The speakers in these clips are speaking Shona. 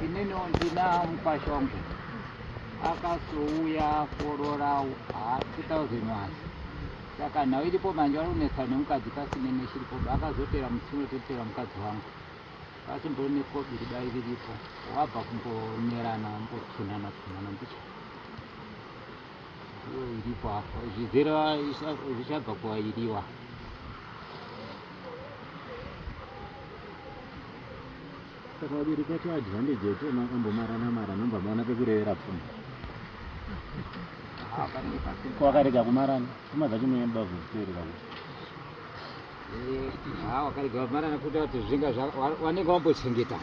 Ininiwo ndina mukwasha wangu akazouya korora 2001 saka nhau iripo manje vari kunetsa nemukadzi pasine nechiripo akazotera musi unototera mukadzi wangu pasimbori nekobiri dai riripo wabva kumbonerana mbotunana tunana mbicha ndiyo iripo apo zvizere zvichabva kuvairiwa. Saka vabereki vacho advantage yekuti makambomarana marana mobva maona pekurevera pfuma. Ko wakarega kumarana pfuma dzacho munoenda kuzozviteerera kuti Eh, wakarega kumarana kuita kuti zvinga wanenge wambochengeta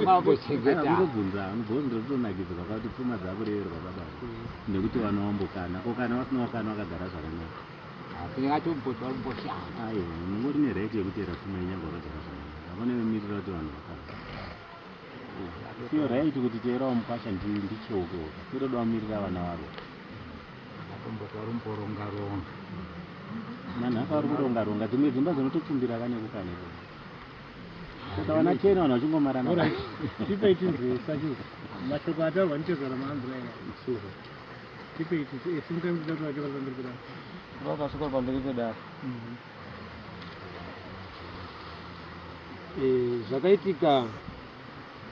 wambochengeta unobvunza unobvunza unotonakidzwa kwakuti pfuma dzakureverwa baba nekuti vana wambokana ko kana vasina wakana wakagara zvakanaka Aiwa, unongori neright yekuteera pfuma yenyanga wakagara zvakanaka. Hapana inomirira kuti vanhu vakana. Siyo right kuti teerawo mukwasha ndicheukewo. Totoda kumirira vana vavo. Nanhasi vari kuronga ronga dzimwe dzimba dzinotopfumbira vane kukana ikoko. Saka vana tena vanhu vachingomarana. Alright. Tipei tinzwe sacho. Mashoko ataurwa nditezvara maanzwa aya. Tipei tinzwe. Simukai muchida kuti vake vari pamberi pedare. Vakasvika pamberi pedare. Zvakaitika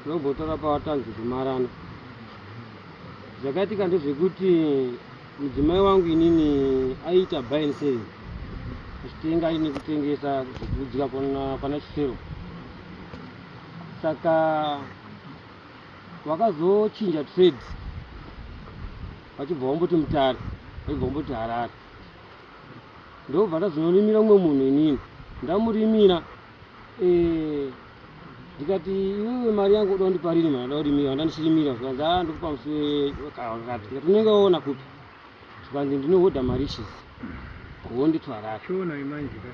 tinombotaura pawatanzi kumarana. Zvakaitika ndezvekuti mudzimai wangu inini aiita buy and selling achitenga aine kutengesa zvekudya kwana Chisero. Saka vakazochinja trade vachibva vamboti Mutare vachibva vamboti Harare. Ndobva ndazonorimira umwe munhu inini ndamurimira eh, ndikati iwewe mari yangu uda kundipa rini mwana ndakurimira wandandichirimira zvikanzi a ndikupa musi wekati ndikati unenge waona kupi zvikanzi ndinohodha marichis wonditwarara Chionai manje ka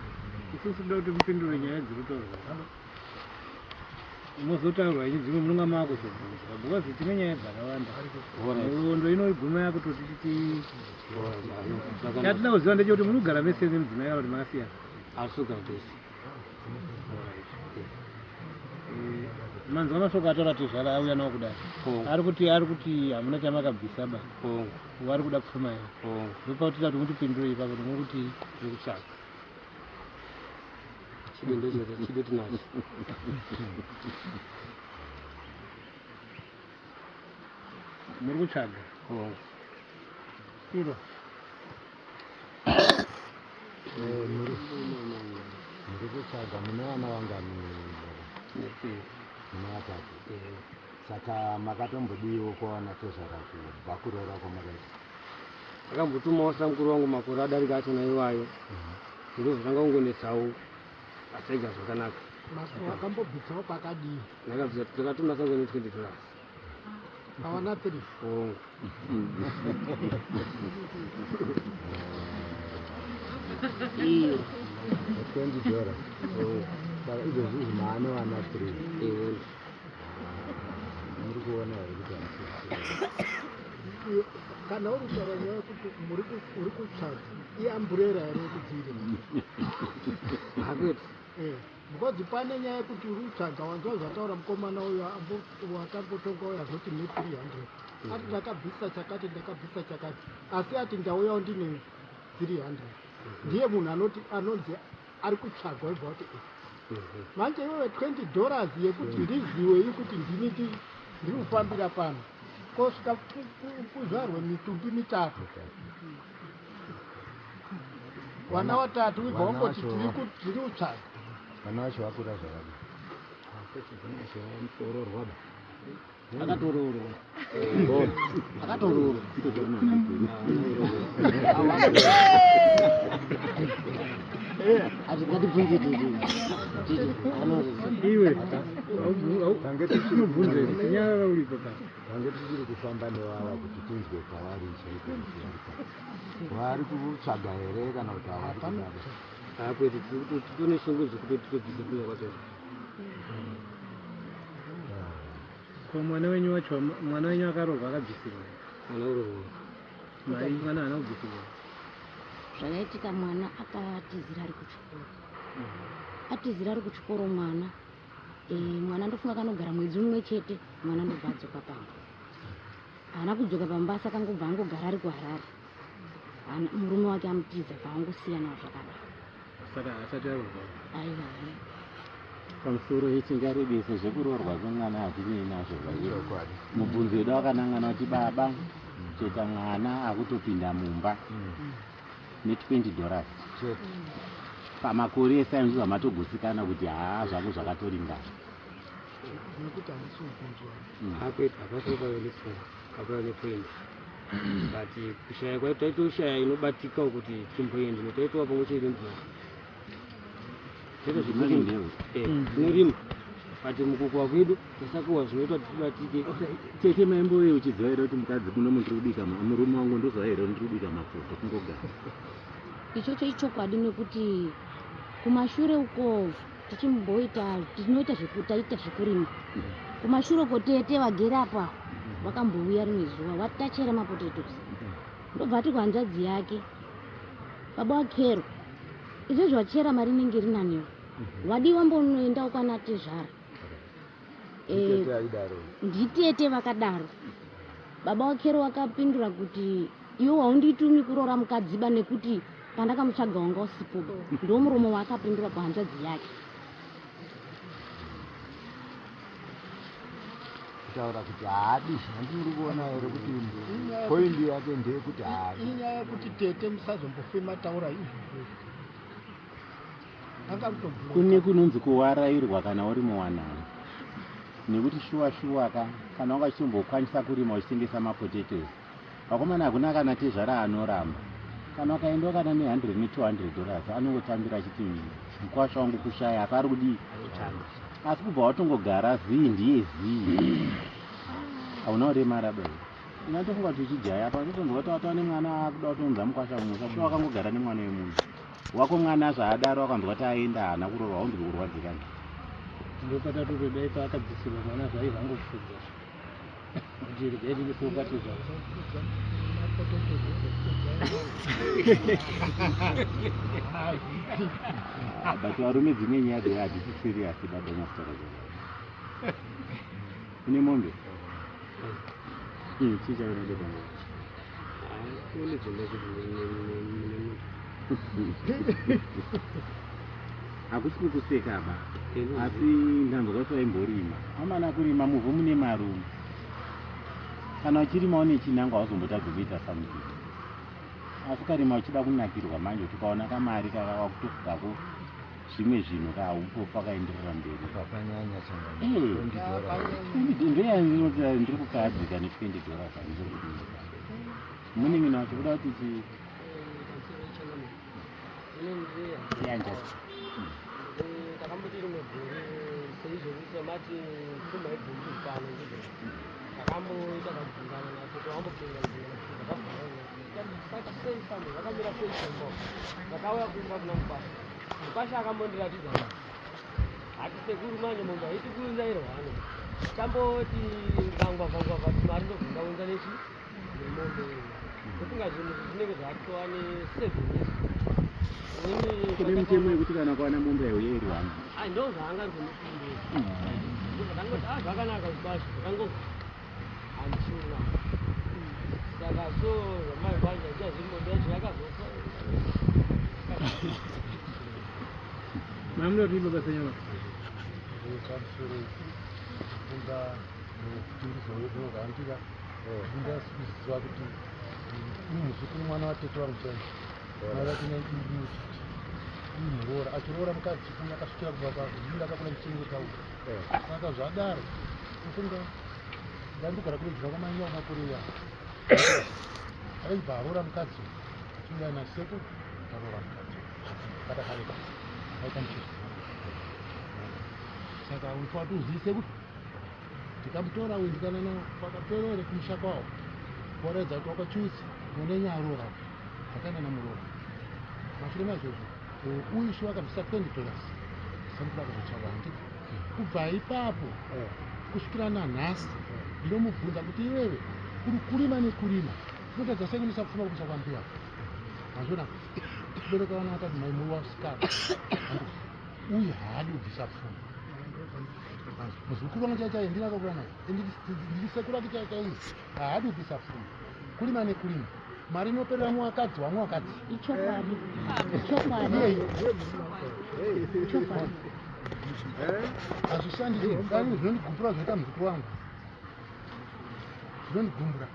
isusu toda kuti mupindure nyaya dziri kutaurwa mozotaurwa henyu dzimwe munonga maakuzobvunzwa because tine nyaya dzakawanda nhoroondo inoiguma yakutoti titi chatinoda kuziva ndechekuti munogara mese nemudzimai kana kuti makasiyana Asugara tese. Eh, manzwa mashoko ataura tezvara auya nawo kudai ari kuti ari kuti hamuna chamakabvisa ba vari kuda pfuma yavo ndopatida kuti mutipindure ipapo ndimuri kuti tiri kutsvaga chido ndochete chido tinacho muri kutsvaga iro Muri kutsvaga mune vana vangani baba? Mune vatatu. Saka makatombodiwo kwawana tezvara kubva kuroora kwamakaita? Akambotumawo samukuru wangu makore adarika achona iwayo ndozvatanga kungonetsawo asaiga zvakanaka. Wakambobvisawo pakadii? Ndakabvisa ndakatuma sangu ne 20 dollars. Pawana 3. Hongu. Iyo. 20 dollars. Saka izvozvi izvi maane vana 3. Ehe. Muri kuona here kuti hamusi Kana uri kutaura nyaya yekuti muri ku- uri kutsvaga iamburera here yekudzivirira? Hakwete. Eh, because pane nyaya yekuti uri kutsvaga wanzwa zvataura mukomana uyo wakambotonga uyo azoti ne 300 ati ndakabvisa chakati ndakabvisa chakati asi ati ndauyawo ndine 300 ndiye munhu anoti anonzi ari kutsvagwa ibva kuti eh. Manje iwewe 20 dollars yekuti ndiziwe kuti ndini ndiri kufambira pano kosvika kuzvarwe mitumbi mitatu vana vatatu wibva wangoti tiri kutsvaga vana vacho vakura zvakadii Akatoroorwa. Akatoroorwa. Ngatibvunze tete. Tete, iwe unobvunza nyarara uripo pa Tange tichiri kufamba nevava kuti tinzwe pavari chaipo kuti vari pa. Vari kutsvaga here kana kuti havari kudaro? Hakwete, tine shungu dzekuti titobvise kuya kwacho. Ko mwana wenyu wacho mwana wenyu akaroorwa akabvisirwa Mwana uroorwa. Mai mwana haana kubvisirwa. Zvakaitika mwana akatizira ari kuchikoro. Atizira ari kuchikoro mwana. Mwana ndofunga kanogara mwedzi mumwe chete, mwana ndobva adzoka pamba. Haana kudzoka pamba asi akangobva angogara ari kuHarare. Murume wake amutiza paangosiyanawo zvakadaro. Saka haasati aroorwa? Aiwa. Pamusoro yechingarebese zvekuroorwa kwemwana hatinei nazvo. Mubvunzo wedu wakanangana kuti baba cheta mwana akutopinda mumba ne20 dollars pamakore ese ayo matogutsikana kuti haa zvako zvakatoringana. Nekuti handisi kubvunzwa. Akwete, hapasiri pave nepfungwa, hapave nepoint, but kushaya kwaito taitoshaya inobatikawo kuti timboende notaitowa pamwe chete mvura toita zvekurima. Tinorima, but mukukuwa kwedu tasakuwa zvinoita kuti tibatike. Tete, maimbove uchiziva here kuti mukadzi muno ndiri kubika murume wangu ndoziva here ndiri kubika mapoto kungogara? Ichocho ichokwadi, nekuti kumashure uko tichimboita tinoita taita zvekurima kumashure uko, tete vagere apa vakambouya rimwe zuva watachera mapotatoes, ndobva ati kuhanzvadzi yake, "Baba wakero, izvezvi wachera mari inenge iri naniwo, wadii wambonoendawo kwana tezvara?" Nditete vakadaro. Baba wakero wakapindura kuti, "Iwe waunditumi kuroora mukadziba, nekuti pandakamutsvaga wanga usipoba." Ndo muromo waakapindura kuhanzvadzi yake. Kutaura kuti haadi, handiri kuona here kuti point yake ndeyekuti haadi? Inyaya yekuti tete musazombofe mataura izvozvo, angamutobvunza. Kune kunonzi kuwarairwa kana uri muwanano, nekuti shuwa shuwa ka, kana wanga uchitombokwanisa kurima uchitengesa mapotatoes, vakomana, hakuna kana tezvara anoramba. Kana ukaendawo kana ne100 ne200 dollars, anongotambira achiti mukwasha wangu kushaya, asi ari kudii? Asi kubva watongogara zii ndiye zii, hauna kuremara bai. Unatofunga kuti uchijaya apa unotonzwa kuti watova nemwana, akuda kutounza mukwasha mumusha. Shuwa wakangogara nemwana wemunhu wako, mwana zvaadaro akanzwa kuti aenda haana kurorwa, haunzwi kurwadzikana? Ndopatatotoda paakabvisirwa mwana zvaibva angopfudza kuti regai tiisopatizva. Mapotatoes ezopfudza. Ah, but varume dzimwe nyaya dze hadzisi serious baba. Nyasitaura zvakadai, une mombe? Chii chaunoda pamwe? Kune dzimba nemunhu. Hakusi kukuseka ba, asi ndanzwa kuti waimborima. Amana, kurima muvhu mune marume. Kana uchirima une chinangwa, hauzombotadzi kuita something. Asi ukarima uchida kunakirwa manje, kuti ukaona kamari kakawakutofugako zvimwe zvinhu, kaumbofa kaenderera mberi. Pakanyanya. Ndoyandinoti ndiri kukahadzika ne20 dollars, handiri kudii munin'ina wacho kuda kuti chi yanja. Takamboti rimwe gore seizvozvi samati pfuma ibvumbi pano, ndizvo takamboita kakubvunzana nacho, tawambopinda saka sei fambe zvakamira sei kumba. Ndakauya kumba kuna mukwasha, mukwasha akambondiratidza hati, "Sekuru, manje mombe haiti kuunza iri hwano, chamboti ndikangwavha ngwavha mari ndobva ndaunza nechi nemombe." Ndofunga zvinhu zvinenge zvatova ne7 years. Kune mitemo yekuti kana ukawana mombe yauya iri one. Ai, ndo zvaanga ari kundifundira. Ndangoti, "Ah, zvakanaka kwazvo." Ndakangobva handichina. Saka so zvamai vanje achiazviri mombe yacho yakazofa. Mamuda kuti baba senyama? Pamusoro, kufunda ndizvoandika kufunda kuziva kuti muzukuru mwana watete wangu chaizvo, mai vake naiiuti muroora achiroora mukadzi uyu akasvikira kubva kwazvii, akakona kuchengeta uyu. Saka zvadaro, ufunga ndandogara kurejera kwamai vangu makore iya, akaibva aroora mukadzi uyu, achinge nasekuru aroora mukadzi uyu, katakareka akaita mucheto. Saka unofanira kuti uzive sekuru tikamutora uyu, ndikanana kwakaperere kumusha kwawo, kuratidza kuti wakachiutsi munenye aroora akaenda namuroora. Mashure maizvozvo uyu shuwa akabvisa $20, samukuru akazotsvagwa handika. Kubva ipapo kusvikira nanhasi ndinomubvunza kuti, "Iwewe uri kurima nekurima, unotadza sei kunisa pfuma kumusha kwambuya?" Mazviona, kubereka vana vatatu, maimuwasikana uyu haadi kubvisa pfuma. Muzukuru wangu chaiye chaiye ndini akakura naye. Ndiri sekuru ake chaiye chaiye. Haadi kubvisa pfuma. Kurima nekurima. Mari inoperera muwakadzi wamwakadzi. Ichokwadi. Ichokwadi. Ichokwadi. Hazvishandi chinhu. Dani zvinondigumbura zvaita muzukuru wangu. Zvinondigumbura.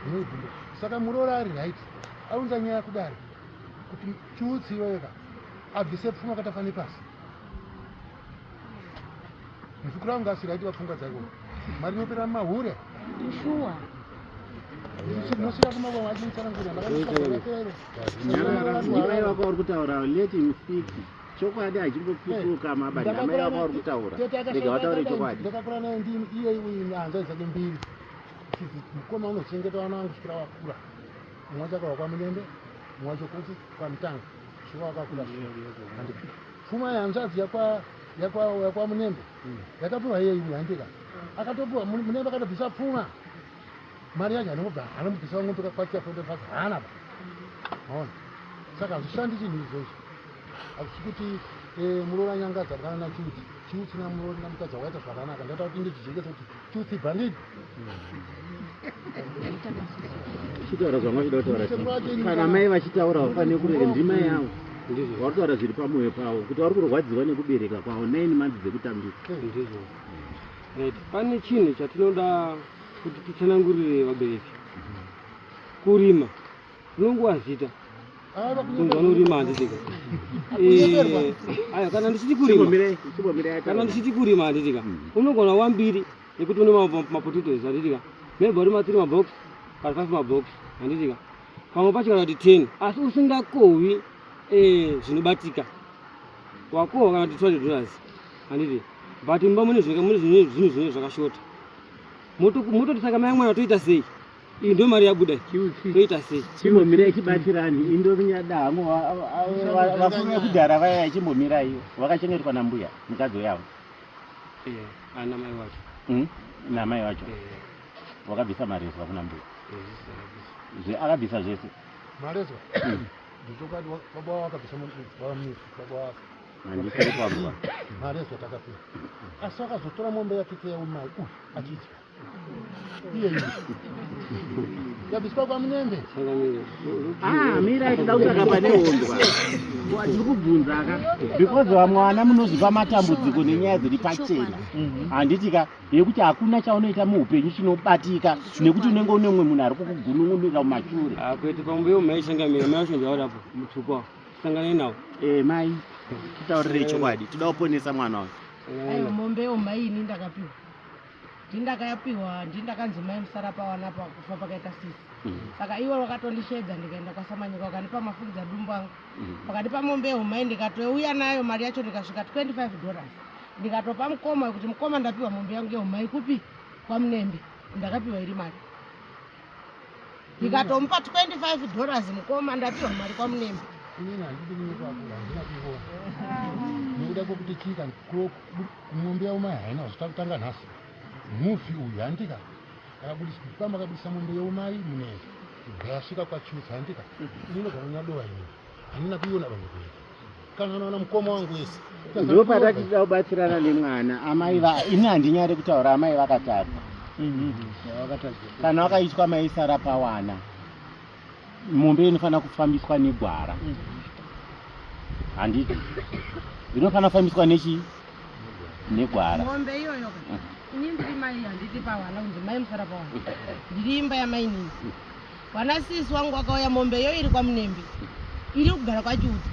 Zvinondigumbura. Saka muroora ari right. Aunza nyaya kudare kuti chiutsi iwewe ka abvise pfuma akatafa nepasi. Muzukuru wangu asiri aiti pfungwa dzake. Mari inopera mahure. Shuwa. Ndinosvika kuma kwangu achinditsanangurira ndakatoperero. Nyarara, ndimai vako vari kutaura, let him speak. Chokwadi hachimbopfutuka mabani, amai vako vari kutaura. Rega vataure chokwadi. Ndakakura naye ndini iye uyu hanzvadzi dzake mbiri. Chizi mukoma unochengeta vana vangu kusvikira vakura. Mumwe wacho akabva kwaMulembe, mumwe wacho kupi kwaMutanga. Kusvika vakakura. Pfuma yehanzvadzi yakwa yakwa yakwa Munembe yakapiwa iye uyu handika. Akatopiwa Munembe akatobvisa pfuma. Mari yacho anongobva anomubvisa vamwe kwachiya foto fasi haana ba. Maona? Saka hazvishandi chinhu izvozvo. Hazvisi kuti eh, muroora nyangadza kana nachiutsi. Chiutsi namuroora namukadzi wakaita zvakanaka. Ndaita kuti ndizvijekese kuti chiutsi bhanditi. Chitaura zvanga uchida kutaura. Kana mai vachitaura vafanire kurega ndimai yangu. Vari kutaura zviri pamwoyo pavo kuti vari kurwadziwa nekubereka kwavo 9 months dzekutambisa. Ndizvo. Right. Pane chinhu chatinoda kuti titsanangurire vabereki. Kurima rinongova zita. Kunzi vanorima handitika. Eh, ayo kana ndichiti kurima. Kana ndichiti kurima handitika. Unogona wambiri nekuti une mapotatoes handitika. Maybe uri ma 3 mabox kana 5 mabox handitika. Pamwe pacho kana kuti 10 asi usingakohwi eh, zvinobatika. Wakohwa kana kuti 200 dollars handiti. But mumba mune zvinhu zvinhu zvakashota. Mototi saka mai mwana toita sei? Iyi ndo mari yabuda toita sei? Chimbomirai chibatirani indonyada hangu vakuru vekudhara vaya chimbomirai vakachengetwa nambuya mukadzi weyavo. Eh, ana mai wacho. Hmm? Namai wacho. Eh. Wakabvisa marezwa kuna mbuya. Eh, akabvisa zvese. Marezwa. Ndichokwadi baba wakabvisa baba baba wako. Handisari kwangwa. Marezwa takapiwa. Asi akazotora mombe yake keyaumai uyu achidya. Iye iye. Yabviswa kwaMunembe. Ah, mirai toda kutsvaka pane hondwa. Tiri kubvunza ka because vamwe vana munozvipa matambudziko nenyaya dziri pachena. Handiti ka yekuti hakuna chaunoita muupenyu chinobatika nekuti unenge une mumwe munhu ari kukugunun'unira mumashure. Ah, kwete pambuyo maichangamira mai vacho ndaurapo mutsvuku sanganai nawo. Eh mai, titaurirei chokwadi, toda kuponesa mwana uyu. Ayo mombe yo mai ini ndakapiwa. Ndindakapiwa ndindakanzi mai musara pawana pa kufa pakaita sisi. Saka iwo wakatondishedza ndikaenda kwaSamanyika wakandipa mafukidza dumbu angu. Wakandipa mombe yo mai ndikatouya nayo mari yacho ndikasvika 25 dollars. Ndikatopa mukoma kuti mukoma ndapiwa mombe yangu yo mai kupi kwaMunembe ndakapiwa iri mari. Ndikatomupa 25 dollars mukoma ndapiwa mari kwaMunembe. Inini handidi kunyepa akuru handina kuiona. Nekuda kwekuti chii kana mombe yaumai haina kuzotanga nhasi. Mufi uyu handika akabudisa kwamba akabudisa mombe yaumai Munembe yasvika kwaChiutsi handika ini ndogara nyadowa ini handina kuiona dambudziko iri kana naona mukoma wangu wese Ndopatati tida kubatsirana nemwana amai va ini handinyare kutaura amai vakatadza. Kana wakaitwa maisara pawana mombe inofanira kufambiswa negwara. Handiti inofanira kufambiswa nechi negwara. Mombe iyoyo ka. Ini ndiri mai handiti pawana kunzi mai musara pawana. Ndiri imba yamainini. Vana sisi wangu wakauya mombe iyo iri kwaMunembe. Iri kugara kwaChiutsi.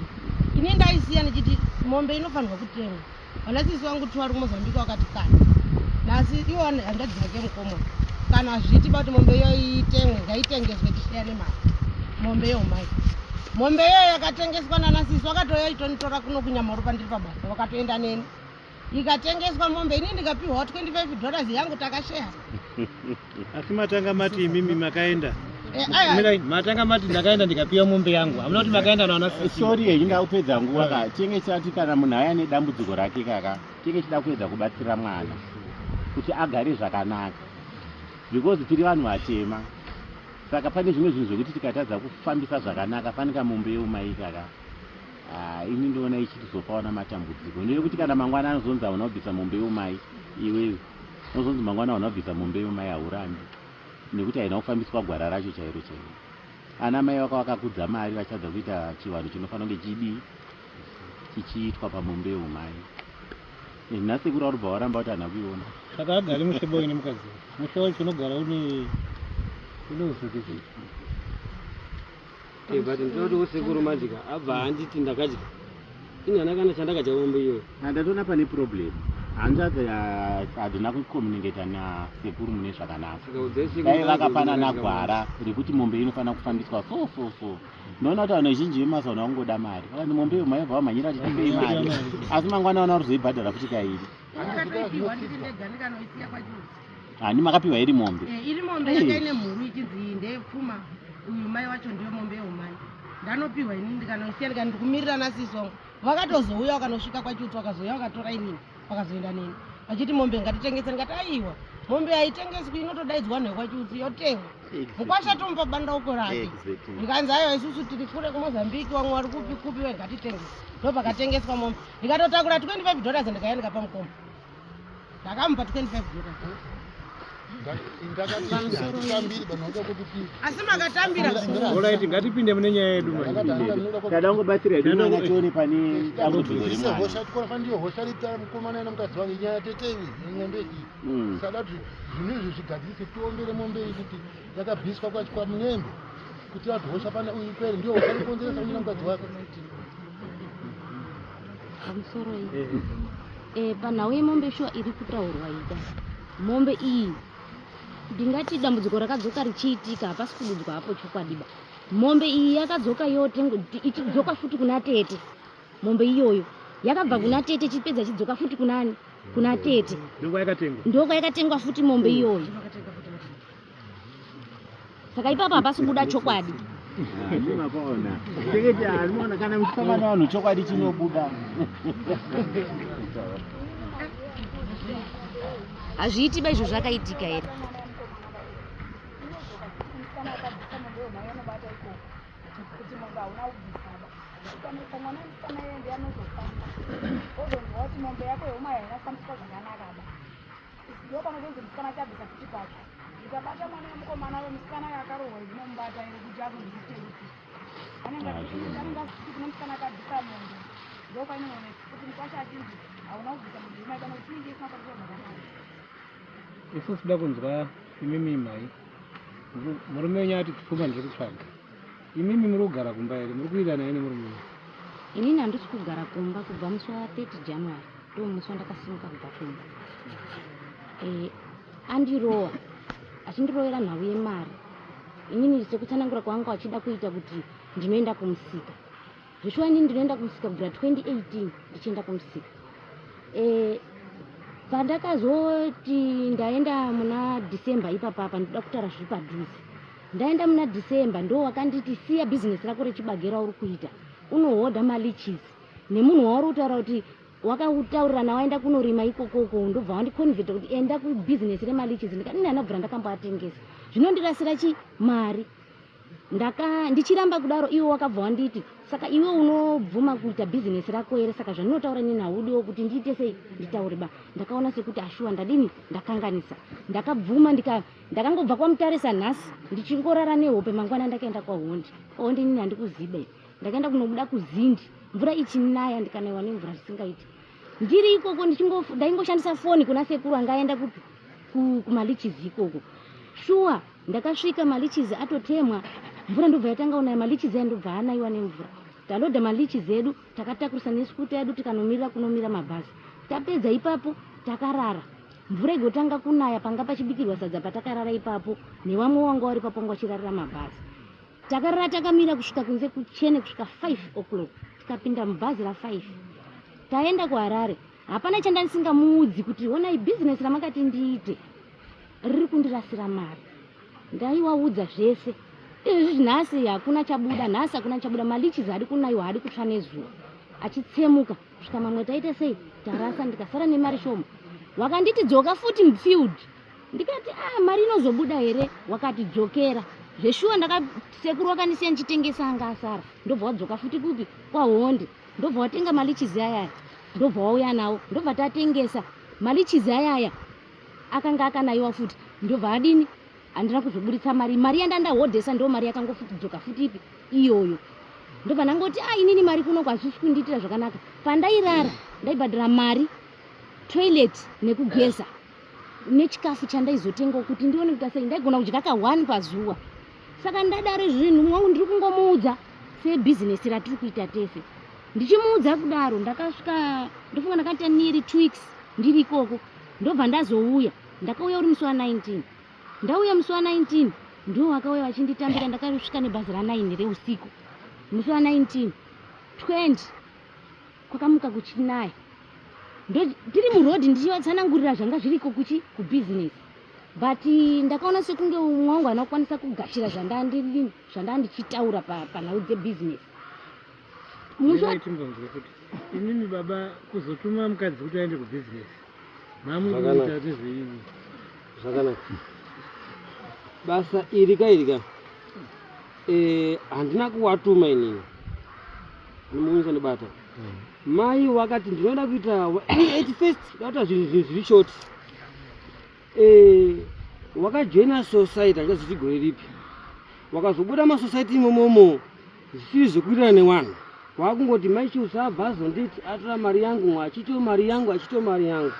Ini ndaisiya ndichiti mombe inofanirwa kutengwa. Vana sisi wangu two vari kuMozambique wakati kana. Nhasi iwo hanzvadzi dzake mukoma. Kana hazviiti kuti mombe iyo itengwe ngaitengeswe tishiyane mari. Mombe iyo mai. Mombe iyo yakatengeswa nana sisi wakatouya itonitora kuno kuNyamaropa pandiri pabasa wakatoenda neni. Ikatengeswa mombe ini ndikapiwa 25 dollars yangu takasheya. Asi matanga mati imimi makaenda. Eh, aya. Mirai, matanga mati ndakaenda ndikapiwa mombe yangu. Hamuna kuti makaenda naona sisi. Sorry henyu ndakupedza nguva ka. Tinge chati kana munhu aya nedambudziko rake kaka. Tinge chida kuedza kubatsira mwana kuti agare zvakanaka. Because tiri vanhu vatema. Saka pane zvimwe zvinhu zvekuti tikatadza kufambisa zvakanaka fanika mombe yeumai kaka. Ah, ini ndoona ichitizopawo matambudziko nekuti kana mangwana anozonzi hauna kubvisa mombe yeumai iwewe unozonzi mangwana hauna kubvisa mombe yeumai haurambi nekuti haina kufambiswa gwara racho chairo chairo ana mai vaka vakakudza mari vachadza kuita chivanhu chinofanira kunge chidii chichiitwa pamombe yeumai eh, nasekuru arubva waramba kuti hana kuiona saka agari mushe boyi nemukadzi mushe wacho unogara une une usukizi Eh, but ndinoti usekuru madya abva anditi ndakadya ini hana kana chandakadya mombe iyoyo ndatoona pane problem hanzvadzi hadzina kucommunicata nasekuru mune zvakanaka dai vakapanana gwara rekuti mombe inofanira kufambiswa so so so ndinoona kuti vanhu vazhinji vemazuva ano vangoda mari vakanzi mombe iyo maibva vamhanyira kuti tipei mari asi mangwana vana varuzoibhadhara futi kairi hani makapiwa iri mombe eh, iri mombe yanga ine mhuru ichinzi iyi ndeyepfuma uyu mai wacho ndiyo mombe yeumai ndanopiwa inini ndikanoisiya ndikati ndikumirira nasisi wangu vakatozouya vakanosvika kwachiuti vakazouya vakatora inini vakazoenda neni vachiti mombe ngatitengese ndikati aiwa mombe haitengeswi inotodaidzwa vanhu vekwachiutsi yotengwa mukwasha tomupa bandauko rake ndikanzi aiwa isusu tiri kure kumozambique vamwe vari kupi kupi we ngatitengese ndopakatengeswa mombe ndikatotakura 25 dollars ndikauya ndikapa mukoma ndakamupa 25 dollars asi makatambira Alright, ngatipinde mune nyaya yedu tada kungobatsira hedu mwana tione pane dambudziko remwana hosha tikora ndiyo hosha rita mukomana ina mukadzi wangu inyaya tete iyi yemombe iyi mm. sada kuti zvinhu izvi zvigadzirise tiombere mombe iyi kuti yakabviswa kwamunembe kuti vati hosha pana uyu kwere ndiyo hosha inokonzeresa kunyina mukadzi wake pamusoro iyi eh. eh, panhau yemombe shuwa iri kutaurwa ida mombe iyi ndingati dambudziko rakadzoka richiitika hapasi kududzwa hapo chokwadiba mombe iyi yakadzoka yotengwa ichidzoka futi kuna tete mombe iyoyo yakabva kuna tete ichipedza ichidzoka futi kunani kuna tete ndokwayakatengwa futi mombe iyoyo saka ipapo hapasi kubuda chokwadi Mapaona. Teketi anoona kana muchifamba nevanhu chokwadi chinobuda. Hazviiti ba izvo zvakaitika here? Kuti mombe hauna kubvisa ba ukanetsa mwana musikana iye ndiye anozofamba ozonzwa kuti mombe yako yeumai haina kufambiswa zvakanaka ba ndopanozonzi musikana achabvisa futi pacho ndikabata mwana wemukomana we musikana uyo akarohwa ndinomubata here kuti azondisiteuti anenge asiti kune musikana akabvisa mombe ndopainooneka kuti mukwasha achinzi hauna kubvisa mombe yeumai kana kuti inenge isina kufambiswa zvakanaka isusu toda kunzwa imimi mhai murume wenyu ati pfuma ndiri kutsvaga imimi muri kugara kumba here muri kuwirirana here nemurume wenyu inini handisi kugara kumba kubva musi wa 30 january ndo musi wandakasimuka kubva kumba e, andirowa achindirovera nhau yemari inini sekutsanangura kwanga achida kuita kuti ndinoenda kumusika Zveshuwa inini ndinoenda kumusika kubvira 2018 ndichienda kumusika. Eh, pandakazoti ndaenda muna December ipapa apa ndoda kutaura zviri padhuze. Ndaenda muna December ndo wakanditi siya business rako rechibage rauri kuita unohodha malichis nemunhu wauri kutaura kuti wakautaurirana waenda kunorima ikokoko ndobva wandiconveta kuti enda kubusiness remalichis ndikati ini handabvira ndakamboatengesa zvinondirasira chi mari ndaka ndichiramba kudaro iwe wakabva wanditi saka iwe unobvuma kuita bhizinesi rako here saka zvandinotaura inini haudiwo kuti ndiite sei nditaure ba ndakaona sekuti ashuwa ndadini ndakanganisa ndakabvuma ndika ndakangobva kwamutarisa nhasi ndichingorara nehope mangwana ndakaenda kwahondi kwahondi inini handikuzibe ndakaenda kunobuda kuzindi mvura ichinaya ndikanaiwa nemvura zvisingaiti ndiri ikoko ndaingoshandisa foni kuna sekuru anga aenda kupi kumalichis ikoko shuwa ndakasvika malichis atotemwa mvura ndobva yatanga kunaya malichis aya ndobva anaiwa nemvura taloda malichis edu takatakurisa neskuta yedu tikanomira kunomira mabhazi tapedza ipapo takarara mvura igotanga kunaya panga pachibikirwa sadza patakarara ipapo nevamwe wanga wari ipapo wanga wachirarira mabhazi Takarara takamira kusvika kunze kuchene kusvika 5 o'clock tikapinda mubhazi ra 5 taenda kuHarare. Hapana chandandisingamuudzi kuti honai bhizinesi ramakati ndiite riri kundirasira mari. Ndaiwaudza zvese izvi nhasi hakuna chabuda, nhasi hakuna chabuda. Malichis haadi kunaiwa, haadi kutsva nezuva achitsemuka kusvika mamwe taita sei tarasa, ndikasara nemari shoma. Wakanditi dzoka futi mufield ndikati ah mari inozobuda here wakati dzokera zveshuwa ndaka sekuru wakandisiya ndichitengesa anga asara ndobva wadzoka futi kupi kwahonde Ndobva watenga malichizi ayaya, ndobva wauya nawo, ndobva tatengesa malichizi ayaya akanga akanaiwa futi, ndobva adini, handina kuzoburitsa mari. Mari yandandahodhesa ndo mari yakangofudzoka futi ipi iyoyo. Ndobva ndangoti a ah, inini mari kuno kwazvisi kundiitira zvakanaka. Pandairara ndaibhadhara mari toilet nekugeza nechikafu chandaizotengawo kuti ndione kuita sei. Ndaigona kudya ka one pazuva. Saka ndadaro zvinhu mwangu ndiri kungomuudza sebhizinesi ratiri kuita tese. Ndichimuudza kudaro ndakasvika, ndofunga ndakaita nearly 2 weeks ndiri ikoko, ndobva ndazouya. Ndakauya uri musi wa 19. Ndauya musi wa 19 ndiwo vakauya vachinditambira. Ndakasvika nebhazi ra 9 reusiku musi wa 19 20 kwakamuka kuchinaya, tiri muroad ndichivatsanangurira zvanga zviriko kuchi kubhizinesi, but ndakaona sekunge umwe wangu haana kukwanisa kugashira zvandanga ndichitaura panhau dzebhizinesi. Musi kuti imimi baba kuzotuma mukadzi kuti aende kubhizinesi mamukuita nezveini? Zvakanaka basa iri ka iri ka handina kuwatuma inini, ndibata mai wakati ndinoda kuita at first ndakuita zvinhu zviri short. Wakajoina society, handichazivi gore ripi wakazobuda masociety imomomo zvisiri zvekuwirirana nevanhu. Wakungoti mai Chiusa abva azonditi atora mari yangu, mwe achitiwo mari yangu, achitiwo mari yangu.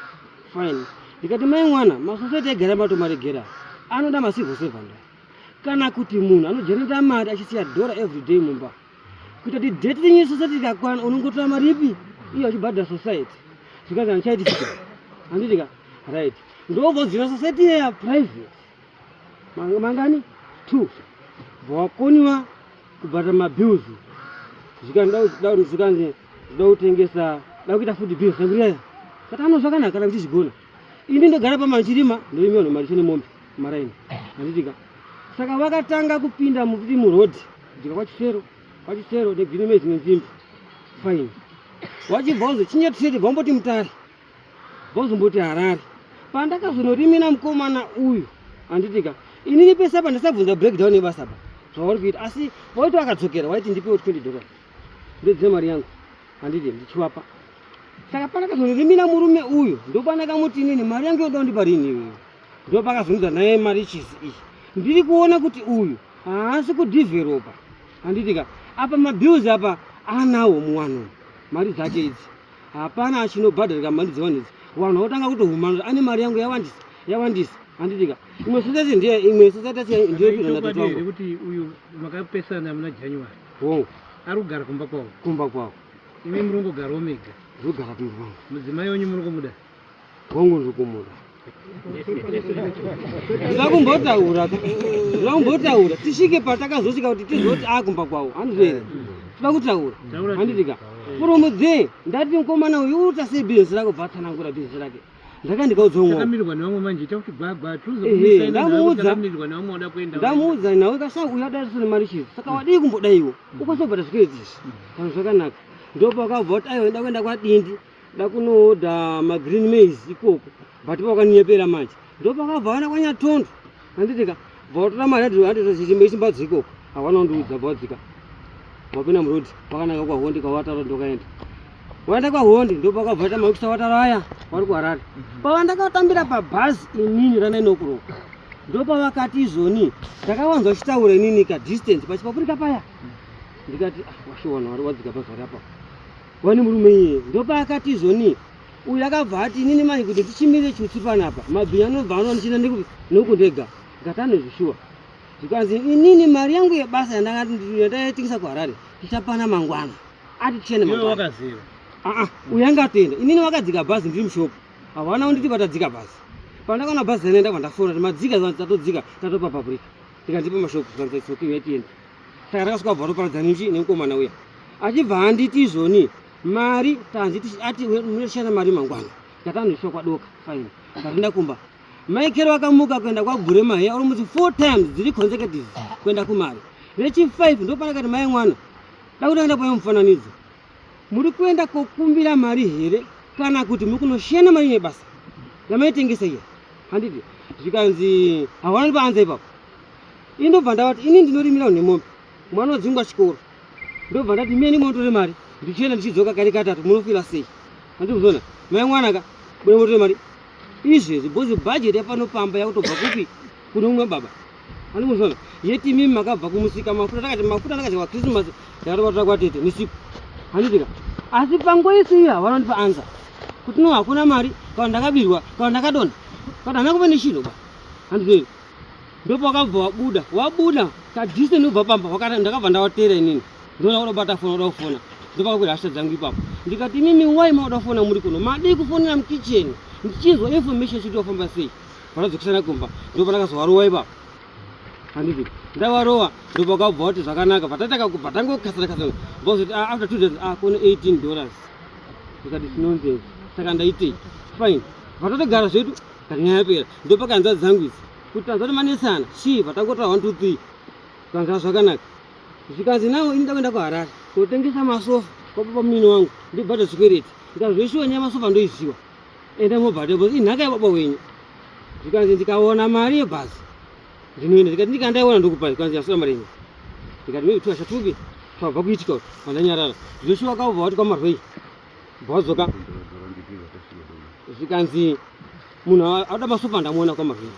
Fine, ndikati mai mwana, masociety aigara matomaregera, anoda macivil servant kana kuti munhu anojenera mari achisiya dhora everyday mumba, kuita kuti date renyu society ikakwana unongotora mari ipi iyo achibhadhara society. Zvikanzi handichaiti chii, handiti ka? Right, ndobva udzira society iya private mangani two, bva wakoniwa kubhadhara mabills. Zvikanzi ndoda kutengesa, da kuita food bills yangu kati ano zvakanaka kana ndichizvigona. Ini ndogara pamanchirima, ndoimiwa nomari nemombe maraini, handitika? Saka vakatanga kupinda muti muroad jika kwachisero kwachisero negreen maize nenzimbe. Fine, wachibva uzochinja trade, vamboti Mutare, vazomboti Harare. Pandakazonorimira mukomana uyu, handitika? Inini pese apa ndisabvunza breakdown yebasa pa zvavari kuita, asi waiti vakadzokera waiti ndipewo $20 ndodziva mari yangu, handiti? Ndichiwapa. Saka pandakazonorimira murume uyu ndopandakamuti inini mari yangu yoda kundipa rini iyoyo. Ndopakazonudza naye mari chizi iyi. Ndiri kuona kuti uyu haasi kudhivheropa, handitika? Apa mabills apa anawo muwanhu, mari dzake idzi hapana achinobhadharika mari dzevanhu idzi. Vanhu votanga kutohumana, ane mari yangu yawandisa yawandisa, handitika? Imwe society ndiye imwe society yacho ndiyo Chokwadi here kuti uyu makapesana muna January? Hongu. Ari kugara kumba kwavo? Kumba kwavo. Imi muri kungogarawo mega? Ndogara kumba kwangu. Mudzimai wenyu muri kumuda? Hongu, ndiri kumuda. Ndinoda kumbotaura, ndinoda kumbotaura tisvike patakazosvika kuti tizoti akumba kwavo, handizvo here? Toda kutaura, handitika? From there ndati mukomana uyu uta sei bhizinesi rako, bva atsanangura bhizinesi rake. Ndaka ndikaudza umwe Takamirirwa nevamwe manje, ita kuti gwagwa. Ehe, ndamuudza. Takamirirwa nevamwe vada kuenda. Ndamuudza nawe kasa uyu adariso nemari chizi, saka wadii kumbodaiwo ukwanisa kubhadhara zvikwereti izvi kana zvakanaka. Ndopakabva kuti aiwa, nda kuenda kwadindi, da kunoodha magreen maize ikoko, but pakaninyepera manje. Ndopakabva vana kwanyatondo, handitika? Bva watora mari handitochimbadzo ikoko, hawana kundiudza. Bva wadzika, wapinda muroad wakananga kwahonde kwawataura. Ndokaenda, waenda kwahonde, ndopakabva ita makuisa watara aya wari kuHarare. Pavandakatambira pabhazi inini ranainokuroko, ndopavakati izvoni ndakawanzwa chitaura inini ka distance pachipapurika paya. Ndikati ah, washowana wari wadzika bhazi vari apa wani murume iye. Ndopaakati izvoni uyu akabva ati inini manje kuti ndichimire chutsi panapa, mabhinya anobva anondichina noku ndega. Ndikati anozvishuwa. Zvikanzi inini mari yangu yebasa yandaitengesa kuHarare tichapana mangwana. Ati tichene Iwe mangwana. Wakaziva? Aa, uyu anga atoenda, inini wakadzika bhazi ndiri mushopu, havana kunditi patadzika bhazi. Pandakaona bhazi ranaenda, ndafona kuti madzika? Zvanzi tatodzika, tatopa paprika. Ndikandipa mashopu. Zvanzi it's okay, uyatiende. Saka takasvika kubva toparadzana nichi nemukomana uya, achibva anditi izvoni mari tanzi ati munoshanda mari mangwana. Ndikati kwadoka. Fine, ndatoenda kumba. Michael wakamuka kuenda kwagure maheya almost four times dziri consecutive kuenda kumari. Rechi 5 ndopanakati mai mwana, dakuti payo mufananidzo, muri kuenda kokumbira mari here kana kuti muri kunoshena mari nebasa yamaitengesa iya, handiti? Zvikanzi hawana ndipaanza ipapo. Ini ndobva ndavati ini ndinorimira nemombe, mwana wadzingwa chikoro. Ndobva ndati miyeni monotore mari. Ndichienda ndichidzoka kari katatu munofila sei? Handikuzona mai mwana ka buda motore mari izvezvi because budget yapano pamba yakutobva kupi kune umwe baba. Handikuzona yeti mimi makabva kumusika mafuta takati mafuta ndakadya kwa Christmas ndakatobatira kwa tete misiku. Handitika asi panguva yese iyo havana kundipa answer kuti no hakuna mari kana ndakabirwa kana ndakadonha kana handina kuve nechiro ba. Handizvo ndopakabva wabuda wabuda kadistance kubva pamba wakati ndakabva ndawateera inini ndoona kuda kubata foni kuda kufona ndopakakwira hasha dzangu ipapo ndikati imimi wai makuda kufona muri kuno madii kufonera mukitchen ndichinzwa information chiti wafamba sei vanadzokesana kumba ndopandakazowarowa ipapo handiti ndawarowa ndopakabva wati zvakanaka vatataka kubva tangokasana kasana vazoti ah, after 2 days ah, kune 18 dollars ndikati nonsense saka ndaitei fine vatatogara zvedu kati nyaya yapera ndopakanza dzangu idzi kuti tanzwa kuti manetsana chii vatangotora 1 2 3 kanzwa zvakanaka zvikanzi nawo ini ndakuenda kuharare kotengesa masofa kwababa munini wangu ndibhadha zvikwereti ndikati zveshuwa nyaya masofa ndoiziwa enda mobhadha because inhaka yababa wenyu zvikanzi ndikaona mari yebhazi ndinoenda ndikati ndikandaiona ndokupai zvikanzi yasura mari yenyu ndikati maybe twashatupi twabva kuitika vandanyarara zveshuwa akabva wati kwamarwei bvawadzoka zvikanzi munhu anoda masofa ndamuona kwamarwei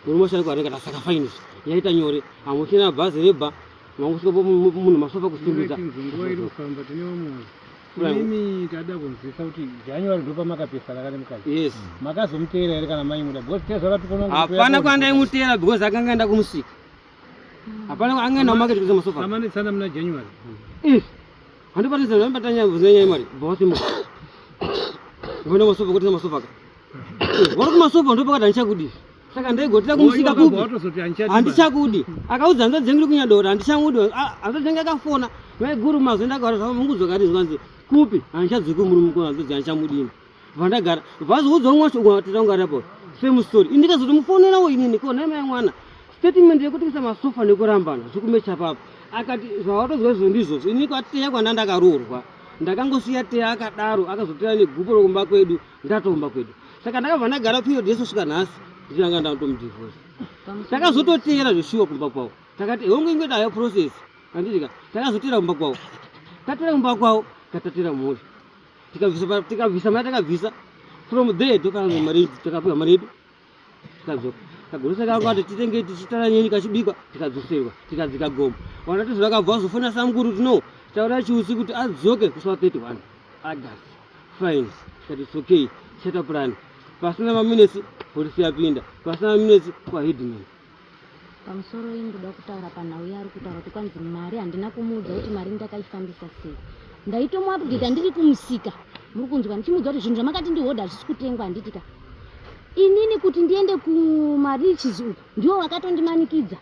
murume washanda kuharare ndikati saka fine izvi yaita nyore hamuchina bhazi rebha mangosvika munhu masofa kusimbidza Nguva iri kufamba tine vamwe vanhu. Imimi tada kunzwisa kuti January ndopamakapesana kane mukadzi. Yes. Makazomuteera here kana maimuda? Because tezvara tikona Hapana kwandaimuteera because akanga aenda kumusika. Hapana anga aenda kumarket kutenga masofa. Amanetsana muna January. Eh. Handipatisa ndapata nyaya bvunza nyaya yemari. Bva wasimuka. Voenda masofa kutenga masofa ka. Eh, Vari kumasofa ndopakati handichakudi. Saka ndaigotera kumusika kupi? Handichakudi. Akaudza hanzvadzi yangu iri kunyadora handichamudi. Ah, Hanzvadzi yangu akafona. Maiguru mazoenda akawara zvamungudzo kati zvanzi kupi? Handichadzoki murume kuna hanzvadzi handichamudini. Vandagara. Vazoudza umwe wacho umwe tata ungari apo. Same story. Ini ndikazotomufonerawo inini ko nhai mai mwana. Statement yekuti masofa nekurambana zvikumecha papo. Akati zvawatozwa izvo ndizvozvo. Ini kwateya kwanda ndakaroorwa. Ndakangosiya teya akadaro akazoteya negupo rokumba kwedu ndatomba kwedu. Saka ndakabva ndagara period yese kusvika nhasi ndinanga ndatomudivorce. Takazototeera zveshuwa kumba kwavo. Takati hongu ingoita hayo process. Handiti ka takazoteera kumba kwavo. Tateera kumba kwavo tatatera mhuri. Tikabvisa tikabvisa mari takabvisa from there tokaanza mari takapiwa mari yedu tikadzoka kagurusa kangu ati titenge tichitara nyeni kachibikwa tikadzoserwa tikadzika gomo wanatizvo vakabva vazofona samukuru kuti no taura chiutsi kuti adzoke kuswa 31 August fine tikati it's okay cheta plan pasina maminetsi polisi yapinda pasina maminetsi kwaheadman Pamusoro iyi ndoda kutaura panhau yaari kutaura kuti kwanzi mari handina kumuudza kuti mari ndakaifambisa sei. Ndaitomuupdata ndiri kumusika muri kunzwa ndichimuudza kuti zvinhu zvamakati ndihodha hazvisi kutengwa handiti ka. Inini kuti ndiende kumarichis uku ndiwo vakatondimanikidza.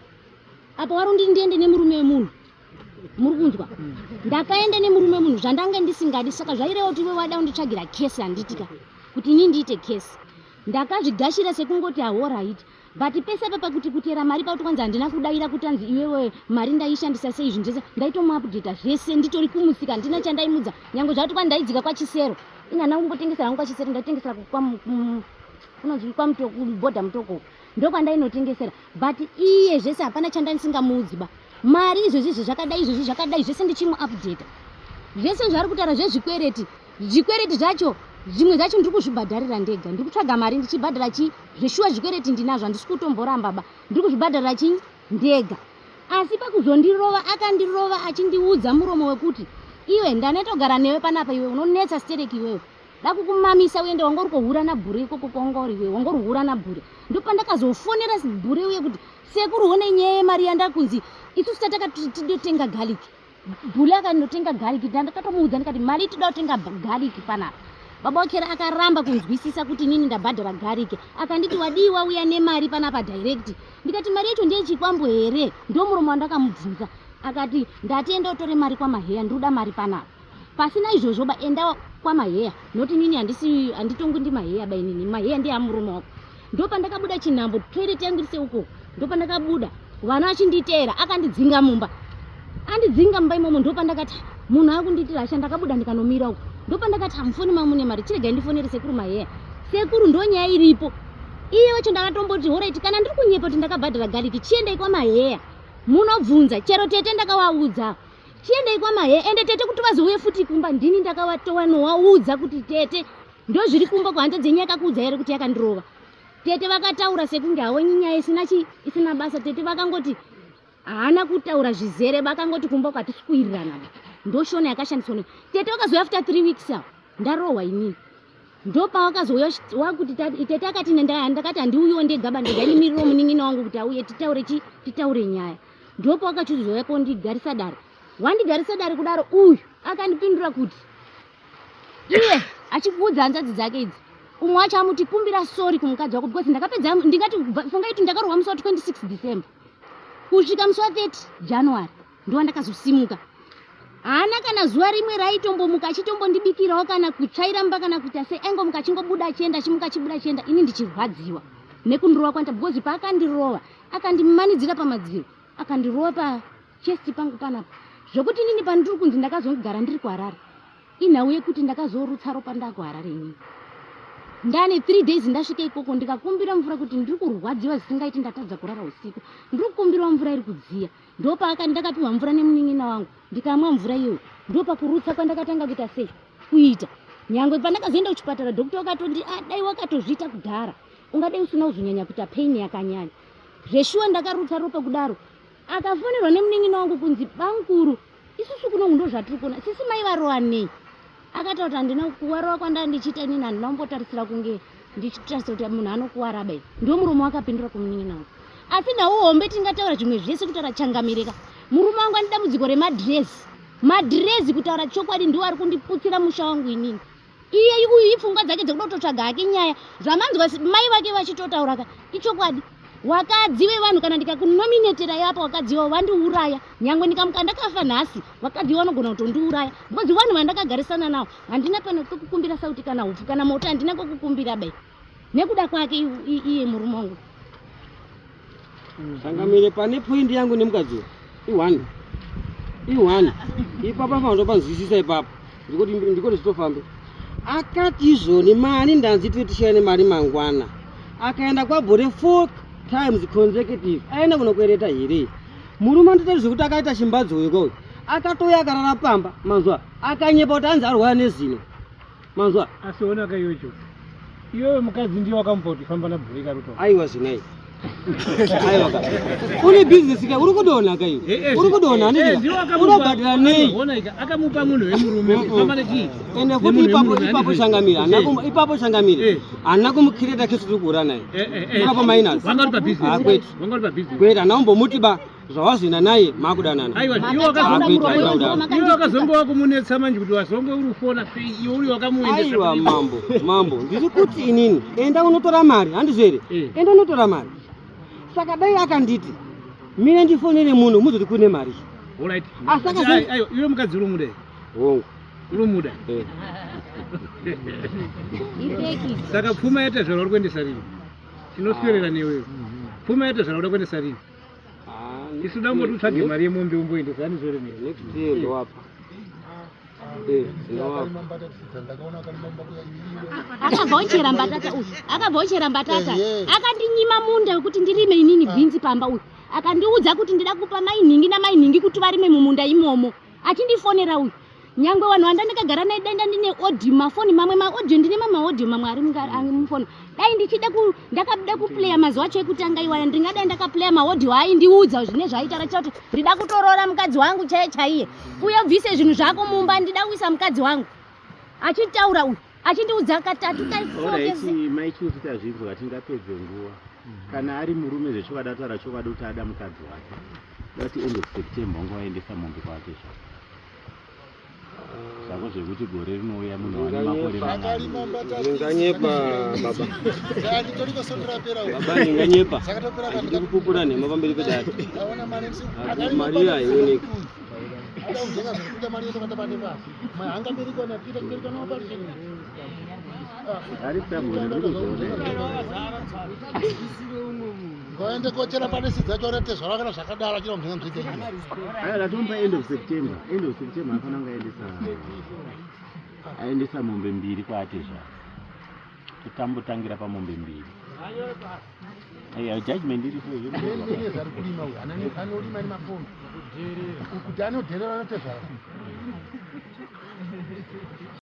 Apa wari unditi ndiende nemurume wemunhu muri kunzwa ndakaenda nemurume wemunhu zvandanga ndisingadi saka zvaireva kuti iwe wada kunditsvagira kesi handiti ka kuti ini ndiite kesi. Ndakazvigashira sekungoti ahoraiti But pese apa pakuti kuteera mari pakuti kwanzi handina kudaira kuti anzi iwewe mari ndaishandisa sei zvinhu zvese ndaitomuupdata zvese nditori kumusika handina chandaimudza nyange zvati kwani ndaidzika kwachisero ini handina kumbotengesera hangu kwachisero ndaitengesera kunonzi kwamutoko mutoko ndokwandainotengesera but iye zvese hapana chandandisingamuudzi ba mari izvezvi izvi zvakadai izvezvi zvakadai zvese ndichimuupdata zvese zvaari kutaura zvezvikwereti Zvikwereti zvacho zvimwe zvacho ndiri kuzvibhadharira ndega ndiri kutsvaga mari ndichibhadhara chii zveshuwa zvikwereti ndinazvo handisi kutomboramba ba ndiri kuzvibhadharira chii ndega asi pakuzondirova akandirova achindiudza muromo wekuti iwe ndanetogara newe panapa iwe unonetsa stereki iwewe dakukumamisa uende wanga uri kuhura nabhure ikoko kwawanga uri iwe wanga uri kuhura nabhure ndopandakazofonera bhure uye kuti sekuru hone nyaya yemari yandakunzi isusu tatakatotenga garlic Bhule akanotenga garlic ndakatomuudza ndikati mari toda kutenga garlic panapa. Baba wakera akaramba kunzwisisa kuti inini ndabhadhara garlic. Akanditi wadii wauya nemari panapa direct. Ndikati mari yacho ndiye chikwambo here? Ndomuromo wandakamubvunza. Akati ndati enda utore mari kwaMaheya ndinoda mari panapa. Pasina izvozvo ba enda kwaMaheya noti inini handisi handitongwi ndiMaheya ba inini Maheya ndiye amurume wako. Ndopandakabuda chinhambo toilet yangu iri seuko ndopandakabuda vana vachinditeera akandidzinga mumba andidzinga mumba imomo ndopandakati munhu akundiitira hasha ndakabuda ndikanomira uko ndopandakati hamufoni mamune mari chiregai ndifonere sekuru maheya sekuru ndonyaya iripo iye wacho ndakatomboti horaiti kana ndiri kunyepa kuti ndakabhadhara gariki chiendai kwamaheya munobvunza chero tete ndakawaudza. Chiendei kwamahe ende tete kuti vazouye futi kumba ndini ndakawatowanowaudza kuti tete ndozviri kumba kuhanzvadzi yenyu yakakuudza here kuti yakandirova. Tete vakataura sekunge haonyi nyaya isina chi isina basa. Tete vakangoti haana kutaura zvizere vakangoti kumba kwatisi kuwirirana ba. Ndoshona yakashandiswa ne tete vakazouya after 3 weeks awo ndarohwa inini. Ndopawakazouya wakuti tete akati ndakati handiuyiwo ndega ba ndega ndimiriro munin'ina wangu kuti auye titaure chi titaure nyaya. Ndopawakachizouya kondigarisa dare. Wandigarisa dare kudaro uyu akandipindura kuti iye achikuudza hanzvadzi dzake idzi umwe wacho amuti kumbira sorry kumukadzi wako because ndakapedza ndingati funga kuti ndakarohwa musi wa 26 December kusvika musi wa 30 January ndowandakazosimuka haana kana zuva rimwe raitombomuka achitombondibikirawo kana kutsvaira mumba kana kuita sei aingomuka achingobuda achienda achimuka achibuda achienda ini ndichirwadziwa nekundirova kwanta because paakandirova akandimanidzira pamadziro akandirova pachest pangu panapa zvekuti inini pandiri kunzi ndakazogara ndiri kuharare inhau yekuti ndakazorutsa ropa ndakuharare inini ndane three days ndasvika ikoko ndikakumbira mvura kuti ndiri kurwadziwa zvisingaiti ndatadza kurara usiku ndiri kukumbirawo mvura iri kudziya ndopaaka ndakapiwa mvura nemunin'ina wangu ndikamwa mvura iyoyo ndopakurutsa kwandakatanga kuita sei kuita nyangwe pandakazoenda kuchipatara doctor wakatondi ah, dai wakatozviita kudhara ungadai usina kuzonyanya kuita pain yakanyanya zveshuwa ndakarutsa ropa kudaro akafonerwa nemunin'ina wangu kunzi bamkuru isusu kuno ndo zvatiri kuona sisi mai varowa nei akataura kuti handina kuwarova kwandanga ndichiita inini handina kumbotarisira kunge ndichitarisira kuti munhu anokuwara bai ndo murume wakapindura kumunin'ina wangu asi nhau hombe tingataura zvimwe zvese kutaura changamireka murume wangu ane dambudziko remadhirezi madhirezi kutaura chokwadi ndiwo ari kundiputsira musha wangu inini iye uyu ipfungwa dzake dzekuda kutotsvaga hake nyaya zvamanzwa mai vake vachitotaura ka ichokwadi wakadzi vevanhu kana ndikakunominetera ipapo wakadzi iwavo vandiuraya nyangwe ndikamuka ndakafa nhasi vakadzi vanogona kutondiuraya because vanhu vandakagarisana navo handina pana kwekukumbira sauti kana hupfu kana moto handina kwekukumbira bai nekuda kwake iye murume wangu Changamire pane point yangu nemukadzi uyu. I1. I1. Ipapa fa ndopanzwisisa ipapa. Ndikoti ndikoti zvitofambe. Akati izvoni mari ndanzi tiri tishayane mari mangwana. Akaenda kwaBhore 4 times consecutive. Aenda kunokwereta here? Murume anditauri zvekuti akaita chimbadzo uyu kauyu. Akatouya akarara pamba manzwa. Akanyepa kuti anzi arwara nezino. Manzwa? Asi ona ka iwe Jose. Iwewe mukadzi ndiye wakamupa kuti famba na Bhureka Ruto. Aiwa zvinai. Aiwa ka. Une business ka uri kudonha ka iwe. Eh, eh, Uri kudonha eh, handiti? ndiye wakamupa- Unobhadhara nei? Ona ika akamupa munhu wemurume kuti famba nechii? Ende futi Nemunhu ipapo wemurume, ipapo handiti? changamire. Handina Eh. kum ipapo changamire. Eh. Handina kumukireta kesi tiri kuhura naye. Eh, eh, eh. Ipapo minus. Wanga uri pa business. Ah, kwete. Wanga uri pa business. Kwete handina kumbomuti ba zvawazvina naye makudanana. Aiwa, iwe Makataura wakazongo muromo Hakuita, iwo hakuita. iwe wakazongo wakumunetsa manje kuti wazonge uri kufona sei iwe uri wakamuendesa Aiwa kuti- mambo, mambo, ndiri kuti inini enda unotora mari, handizvo here? Eh. Enda unotora mari. Saka dai akanditi mire ndifonere munhu muzoti kune mari. Alright. Asi akazo- Ai- aiwa, iwe mukadzi uri muda. Hongu. Uri muda. Eh. Ifeki. Saka pfuma yatezvara uri kuendesa rini? Tinoswerera newe. Pfuma yatezvara uri kuendesa rini? Ah, Isu dambo tutsvage mari yemombe umboendesa ani zvere newe. Next year ndowapa. Eh, ndowapa. Akabva ochera mbatata uyu. Akabva ochera mbatata. Akandinyima munda wekuti ndirime inini bhinzi pamba uyu. Akandiudza kuti ndida kupa mai nhingi namai nhingi kuti varime mumunda imomo. Achindifonera uyu. Nyangwe vanhu vanda ndakagara naye dai ndandine audio mafoni mamwe maaudio ndine mamwe audio mamwe ari ari mufoni dai ndichida ku ndakada kuplaya mazuva acho ekutanga iwaya ndingadai ndakaplaya maaudio aindiudza zvine zvaaitaura chita kuti ndida kutoroora mukadzi wangu chaiye chaiye uye ubvise zvinhu zvako mumba ndida kuisa mukadzi wangu achitaura uyu achindiudza katatu Alright, mai Chiusi tazvinzwa tingapedze nguva. Kana ari murume zvechokwadi ataura chokwadi kuti ada mukadzi wake. Dati end of September wanga waendesa mombe kwake zvako. Zvako zvekuti gore rinouya munhu ane makore mangani. Ndinganyepa baba. Baba ndinganyepa. Handidi kupupura nhema pamberi pedare. Mari haioneki. Ari sabhuri ndiri kuzviona. Ngaende kochera pane sidza chore tezvara kana zvakadaro achira mhenga mzvite. Aya ndatomupa end of September. End of September anofanira kunge aendesa aendesa mombe mbiri kwaatezvara. Totambotangira pamombe mbiri. Eya, judgment iripo iyo. Ndiyeza ari kurima uyu anorima nemapombi kuti anodherera anotezvara.